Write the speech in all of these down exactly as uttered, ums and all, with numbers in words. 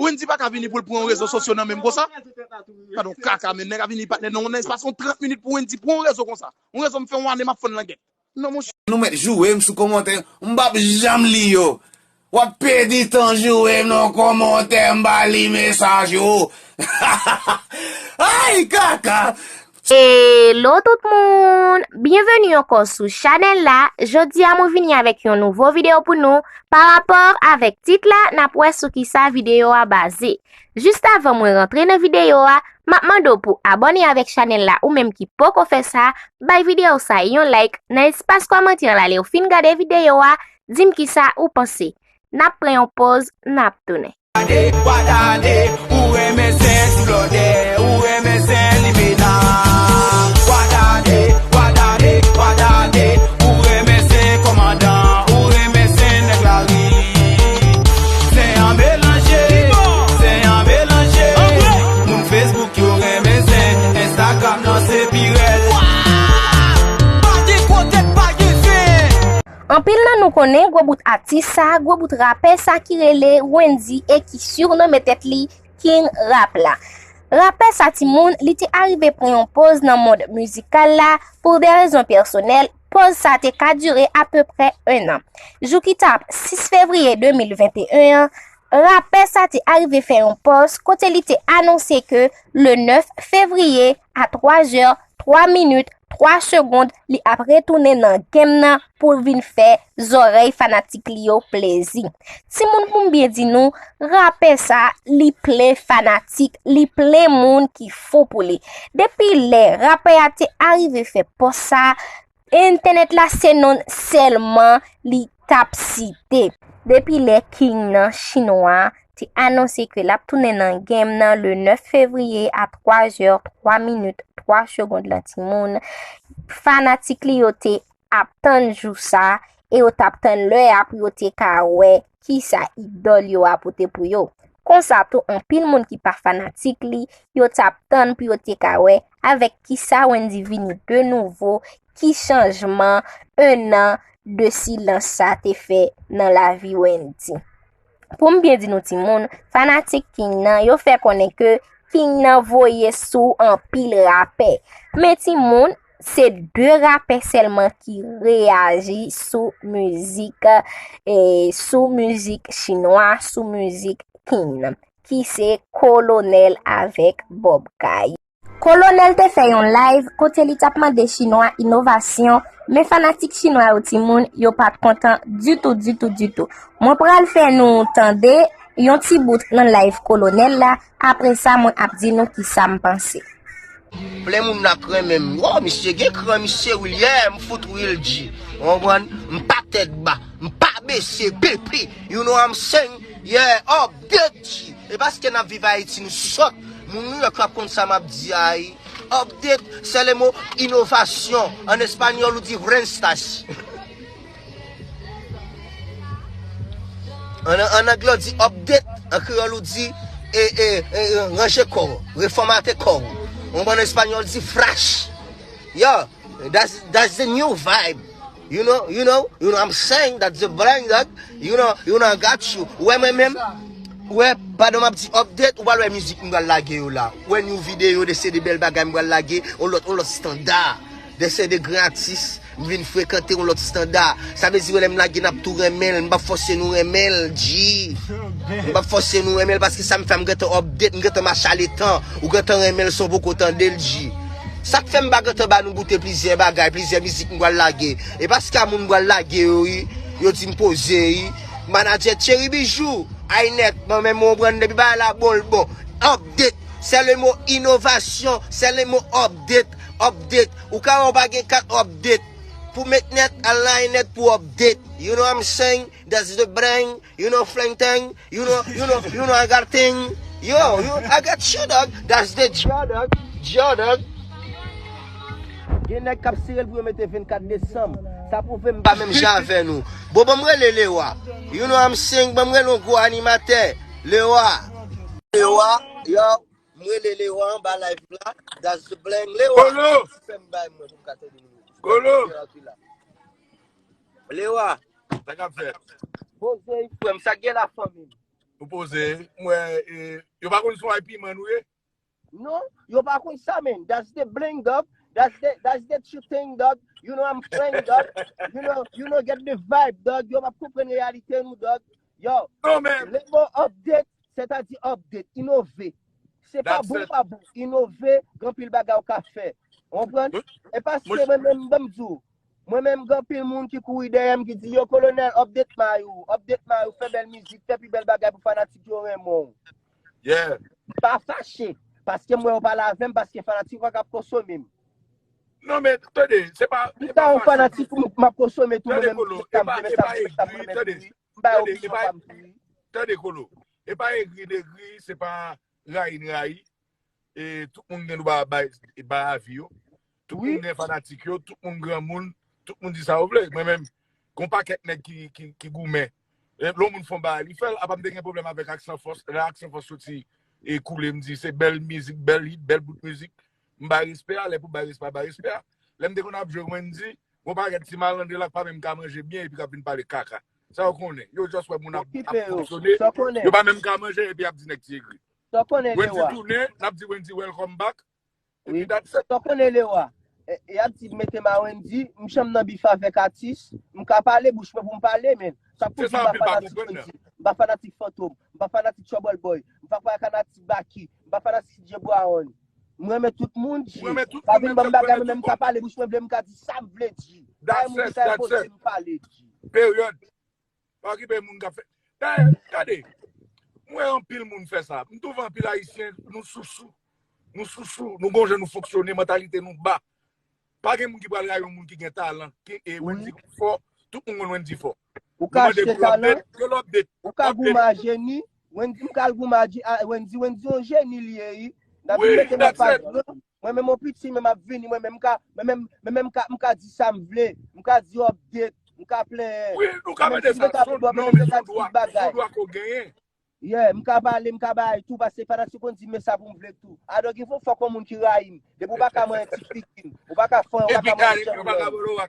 Wendy pa ka vini pou l pran yon rezo sosyo nan men m konsa. Gade yon kaka, men nèg a vini patnè nan yon espas yon trant minit pou Wendy pran yon rezo konsa. Yon rezo m fè yon ane m ap fann langèt. Non, monchè. Nou mèt joure m sou kòmantè. M p ap janm li yo. W ap pèdi tan joure m nan kòmantè, m pa li mesaj yo. Ay, kaka! Hello tout moun! Byenveni ankò sou chanèl la. Jodi a mwen vini avèk yon nouvo videyo pou nou. Pa rapò avèk tit la, n ap wè sou kisa videyo a baze. Jis avan mwen rantre nan videyo a, m ap mande w pou abòne avèk chanèl la ou menm ki poko fè sa, bay videyo sa yon like nan espas kòmantè la lè w fin gade videyo a, di m kisa ou panse. N ap pran yon pòz, n ap tounen. Gade, w a gade, ou renmen zen ti blòdè, ou renmen zen limena. W a gade, w a gade, w a gade, ou renmen zen kòmandan, ou renmen zen nèg lari. Zen an melanje, zen an melanje. Moun Facebook yo renmen zen, Instagram nan se pi rèd. Pa gen kote k pa gen zen. Anpil nan nou konnen gwo bout atis sa, gwo bout rapè sa ki rele Wendy e ki sirnome tèt li King Rap la. Rapè sa timoun, li te arive pran yon pòz nan mond mizikal la pou de rezon pèsonèl, pòz sa te ka dire apeprè en an. Jou ki t ap sis fevriye de mil venteyen an, rapè sa te arive fè yon pòz kote li te anonse ke le nèf fevriye a twa zè, twa minit, twa segond, li ap retounen nan game nan pou l vin fè zòrèy fanatik li yo plezi. Timoun, pou m byen di nou, rapè sa, li plen fanatik, li plen moun ki fou pou li. Depi lè rapè a te arive fè pòz sa, entènèt la se non l sèlman li t ap site. Depi lè King nan chinwa te anonse ke l ap tounen nan game nan le nèf fevriye a twa zè, twa minit, twa segond lan timoun, fanatik li yo te ap tann jou sa e yo t ap tann lè a pou yo te ka wè kisa idòl yo a pote pou yo. Konsa tou, anpil moun ki pa fanatik li, yo t ap tann pou yo te ka wè avèk kisa Wendy vini de nouvo, ki chanjman en an de silans sa te fè nan lavi Wendy. Pou m byen di nou timoun, fanatik King nan, yo fè konnen ke King nan voye sou anpil rapè. Men timoun, se de rapè sèlman ki reyaji sou mizik, eh, sou mizik chinwa, sou mizik King nan, ki se Kolonèl avèk Bob Kay. Kolonèl te fè yon live kote li t ap mande chinwa inovasyon, men fanatik chinwa yo timoun, yo pa t kontan ditou, ditou, ditou. Mwen pral fè nou tande yon ti bout nan live Kolonèl la, apre sa mwen ap di nou kisa m panse. Plen moun n ap renmen m. Wow, misye gen kran, misye real, yeah, m fout real G. Ou konprann? M pa tèt ba, m pa bese, pepe. You know what I'm saying? Yeah, update G. E paske n ap viv Ayiti, nou sòt. Moun New York yo ap konn sa m ap di a, wi. Update, c'est le mot innovation. An espanyòl, ou di rentas. An, an anglè, ou di update. An kreyòl, ou di, e, e, e, e, ranje kò w, refòmate kò w. Ou konprann? An espanyòl, ou di fresh. Yeah, that's, that's the new vibe. You know, you know, you know what I'm saying? That's the brand that, you know, you know, I got you. Ou wè mwen menm, ou wè, pandan m ap di update, ou pral wè mizik m pral lage yo la. Ou wè new videyo, de se de bèl bagay m pral lage, on lòt, on lòt estanda. De se de gran atis, m vin frekante on lòt estanda. Sa vle di, wè, lè m lage, n ap tou renmen l, m p ap fòse nou renmen l, G. M p ap fòse nou renmen l, paske sa m fè, m gentan update, m gentan mache a letan. Ou gentan renmen l san w poko tande l, G. Sa k fè m pa gentan ba nou goute plizyè bagay, plizyè mizik m pral lage. E paske a moun m pral lage yo, wi, yo di m poze, wi. Manadjè Thierry Bijou, Aynet, mwen menm mwen pran depi bagay la bon, l bon. Update, c'est le mot innovation, c'est le mot update, update. Ou ka wè w pa gen kat update. Pou met nèt, al nan Aynet pou update. You know what I'm saying? That's the brain. You know flying thing, you know, you know, you know I got thing. Yo, you, I got you, dog. That's the G R, dog. G R, dog. Gen nèg k ap sere l pou yo mete vennkat desanm. Sa pwouve m pa menm jan avè nou. Bon, ban m rele Lewa. You know I'm saying, ban m rele yon gwo animatè. Lewa. Lewa, yo, m rele Lewa anba live la. That's the blank Lewa. Kolo. Fè m bay mwen pou m ka tande nou. Kolo. Lewa. Sa k ap fèt? Poze, frè m, sa k gen la, fanmi m? Ou poze, m wè, e, yo pa konn se yon piman nou ye? Non, yo pa konn sa, man. That's the bling, dog. That's the, that's the true thing, dog. You know I'm playing, dog. You know, you know, get the vibe, dog. Yo pa konprann reyalite nou, dog. Yo, Non, men, le mo update, sètadi update, inove. Se pa That's bon, it. Pa bon. Inove, gen anpil bagay ou ka fè. Ou konprann? Mwen- E paske mwen- mwen menm, ban m di w, mwen menm, gen anpil moun ki kouri dèyè m, ki di, yo, Kolonèl, update Mayou, update Mayou, fè bèl mizik, fè pi bèl bagay pou fanatik yo renmen w. Yeah. Pa fache, paske m wè yo pale avè m, paske fanatik yo k ap konsome m. Non, men, tande, se pa. Si ta yon fanatik m m ap konsome tou, mwen Tande, menm, Kolo, sa e m pa, renmen, e sa pa m renmen, sa m egri, renmen tande. tou. M bay Tande, e opinyon pa, pa m tou. Tande, Kolo. E pa egri, negri, se pa rayi, n rayi. E tout moun gen dwa bay, bay avi yo. Tout Wi. Moun gen fanatik yo, tout moun granmoun, tout moun di sa yo vle. Mwen menm, gon pakèt nèg ki, ki, ki goumen. E, lè yon moun fè yon bagay, li fè l, apa m te gen pwoblèm avèk Aksan Fòs. Lè Aksan Fòs soti e koule, m di se bèl mizik, bèl hit, bèl bout mizik. M bay respè a, lè pou bay respè a, bay respè a. Lè m te konn ap jwe Wendy, gon pakèt ti malandre la k pa menm ka manje byen epi k ap vin pale kaka. Sa yo konnen. Yo just wè moun ap, ap Okipe yo. fonksyone. Sa w konnen. Yo pa menm ka manje epi y ap di nèg ti egri. Sa w konnen, Wendy Lewa. Tounen, n ap di Wendy welcome back. Wi. Epi that's it. Sa w konnen, Lewa. E, e y ap di mete m a Wendy, m janm nan bif avèk atis, m ka pale, bouch mwen pou m pale, men. Sa pou Se di sa m pa anpil pa fanatik konprann Wendy, nan. M pa fanatik Fantom, m pa fanatik Trouble Boy, m pa fanatik Baky, m pa fanatik D J Brown. M renmen tout moun, G. M renmen tout Pa moun, vin menm ban m jan m bagay, renmen mwen menm m tout ka moun. Pale, bouch mwen vle, m ka di sa m vle di. Bay That's moun it, sa that's enpoze it. M pale, G. Peryòd. Pa okipe moun k ap fè. Dayè, gade. M wè anpil moun fè sa. M twouve anpil Ayisyen, nou sousou. Nou sousou. Nou gon jan nou fonksyone, mantalite nou ba. Pa gen moun ki pral rayi yon moun ki gen talan. Ki, e Wendy fò. Tout moun konn Wendy fò. Ou ka achte talan, Yo l update. Ou ka goumen a jeni. Wendy, m ka al goumen a, a Wendy, Wendy yon jeni li ye, wi. N ap Wi, mete nan that's paj it. Mwen, mwen menm yon piti, men m ap vini, mwen menm m ka, mwen menm, mwen menm m ka, m ka di sa m vle. M ka di update, m ka plenyen. Wi, nou ka mete sa. Son, non, men son dwa, son dwa ke w genyen. Yeah, m ka pale, m ka bay tou, paske fanatik konn di men sa pou m vle tou. I don't give a fuck yon moun ki rayi m. Depi w pa ka manyen ti pikin, ou pa ka fè, ou pa ka manyen chenlò.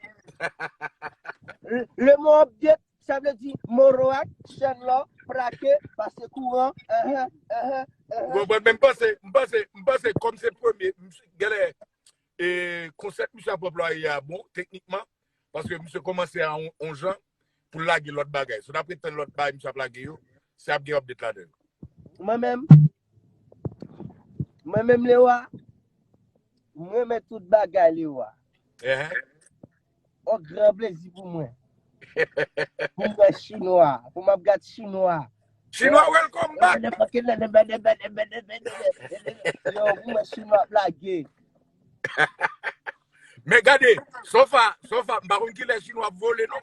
Le mo update, sa vle di moro ak chenlò, plake, pase kouran, enhen, enhen, enhen. Ou konprann, men m panse, m panse, m panse kòm se premye, m, genlè, e, konsèp misye ap anplwaye a bon, teknikman, paske misye kòmanse a on, on jan pou l lage lòt bagay. So, n ap ret tann lòt bagay misye ap lage yo, si ap gen update ladan yo. Mwen menm, mwen menm, Lewa, m renmen tout bagay, Lewa. Enhen. On gran plezi pou mwen. Pou m wè chinwa, pou m ap gad chinwa. Chinwa, welcome back. Yo, pou m wè chinwa ap lage. Men gade, sofa, sofa, m pa konn kilè chinwa ap vole, non.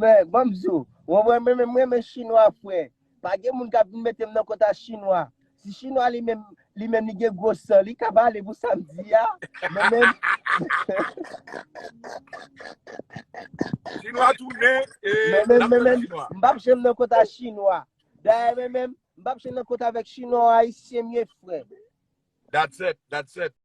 Men, ban m di w, mwen, mwen, mwen, mwen, mwen chinwa, frè. Pa gen moun k ap vin mete m nan kont a chinwa. Si chinwa li menm, li menm li gen gwo san, li ka pale pou sa m di a. Men menm, Chinwa tounen, e, men menm, men menm, m p ap janm nan kont a chinwa. Dayè, men menm, m p ap janm nan kont avèk chinwa, ayisyen m ye, frè. That's it, that's it.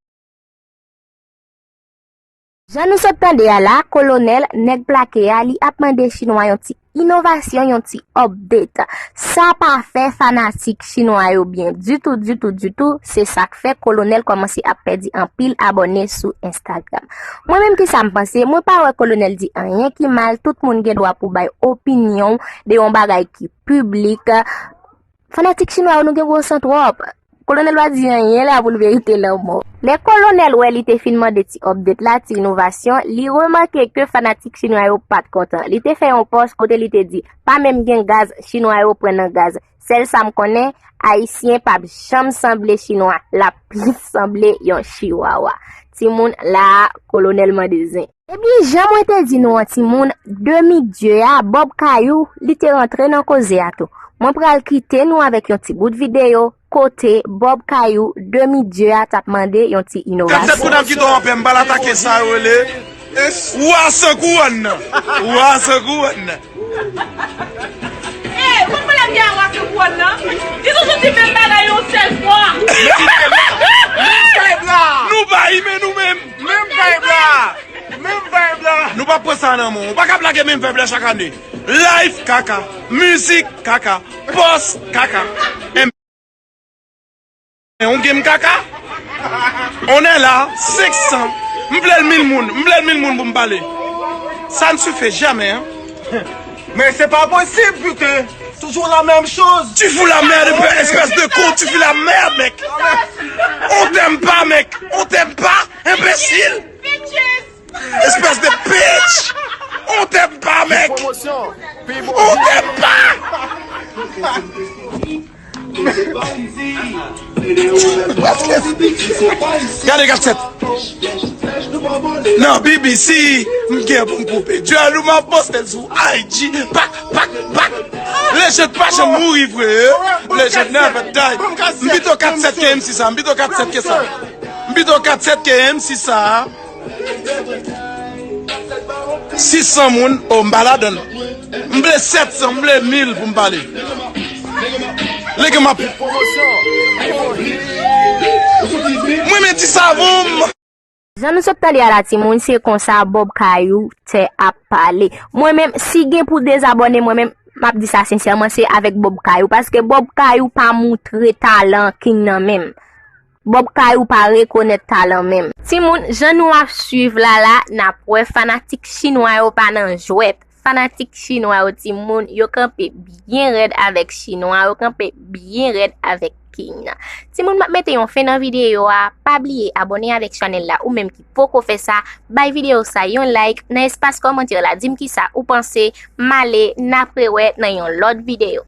Jan nou sot tande a la, Kolonèl, nèg plake a, li ap mande chinwa yon ti inovasyon, yon ti update. Sa pa fè fanatik chinwa yo byen ditou, ditou, ditou. Se sa k fè Kolonèl kòmanse ap pèdi anpil abòne sou Instagram. Mwen menm, kisa m panse? Mwen pa wè Kolonèl di anyen ki mal. Tout moun gen dwa pou bay opinyon de yon bagay ki piblik. Fanatik chinwa yo, nou gen gwo san twòp. Kolonèl pa di anyen la pou l verite lanmò. Lè Kolonèl wè li te fin mande ti update la, ti inovasyon, li remake ke fanatik chinwa yo pa t kontan. Li te fè yon pòs kote li te di, pa menm gen gaz, chinwa yo pran nan gaz. Sèl sa m konnen, ayisyen p ap janm sanble chinwa, l ap plis sanble yon chiwawa. Timoun, la a, Kolonèl mande zen. Ebyen, jan mwen te di nou an timoun, demi dye a, Bob Kayou, li te rantre nan koze a tou. Mwen pral kite nou avèk yon ti bout videyo kote Bob Kayou, demi dye a, t ap mande yon ti inovasyon. Gad sèt koudam ki twò anpè, m pral atake sa yo rele wa san kouwòn nan. Wa san kouwòn nan. Ey, ou konn pwoblèm gen a wa san kouwòn nan? Di toujou di menm bagay yon sèl fwa. Nou bay men nou menm. Menm vibe la. Menm vibe la. Nou p ap pran sa nan men w. Ou pa ka ap lage menm vibe la chak ane. Life kaka. Mizik kaka. Fòs kaka. Yon game kaka. On est là, cinq cents. M vle l mil moun, m vle l mil moun pou m pale. Ça ne se fait jamais, hein. Mais c'est pas possible, putain. Toujours la même chose. Tu fous la merde, espèce de con, tu fous la merde, mec. On t'aime pas, mec. On t'aime pas, imbécile. Espèce de bitch. On t'aime pas, mec. On t'aime pas. Gade kat sèt. Nan B B C, m gen pou m koupe djòl ou m ap poste l sou I G. Pak, pak, pak. Legend pa janm mouri vre. Legend never die. M pito kat sèt ke M C sa. M pito kat sèt ke sa. M pito kat sèt ke M C sa. Sis san moun, o m pa ladann. M vle sèt san, m vle mil pou m pale. Lè ke m ap. Mwen men ti savon m. Jan nou sot tande a la timoun, se konsa Bob Kayou te ap pale. Mwen menm, si gen pou dezabòne mwen menm, m ap di sa sensèman, se avèk Bob Kayou. Paske Bob Kayou pa moutre talan King nan menm. Bob Kayou pa rekonèt talan menm. Timoun, jan nou ap swiv la la, n ap wè fanatik chinwa yo pa nan jwèt. Fanatik chinwa yo timoun, yo kanpe byen rèd avèk chinwa, yo kanpe byen rèd avèk King nan. Timoun, m ap mete yon fen nan videyo a, pa bliye abòne avèk chanèl la ou menm ki poko fè sa, bay videyo sa yon like, nan espas kòmantè la di m kisa ou panse, m ale, n ap rewè nan yon lòt videyo.